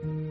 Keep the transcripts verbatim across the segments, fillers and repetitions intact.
དབང་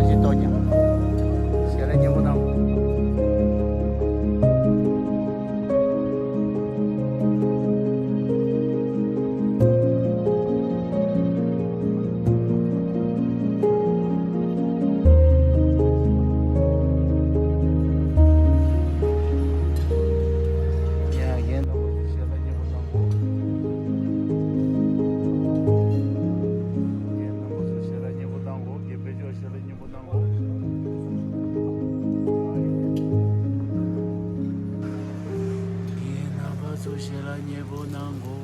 བཞི་ཏོག་ཉམས། ཞལ་ལག་སྙིང་པོ་གནང་། ཡ་རྒན་རྣམ་པ་ཚོ་ཞལ་ལག་སྙིང་པོ་གནང་གོ། རྒན་རྣམ་པ་ཚོ་ཞལ་ལག་སྙིང་པོ་གནང་གོ། རྒན་པད་མཆོག་ཞལ་ལག་སྙིང་པོ་གནང་གོ། རྒན་རྣམ་པ་ཚོ་ཞལ་ལག་སྙིང་པོ་གནང་གོ།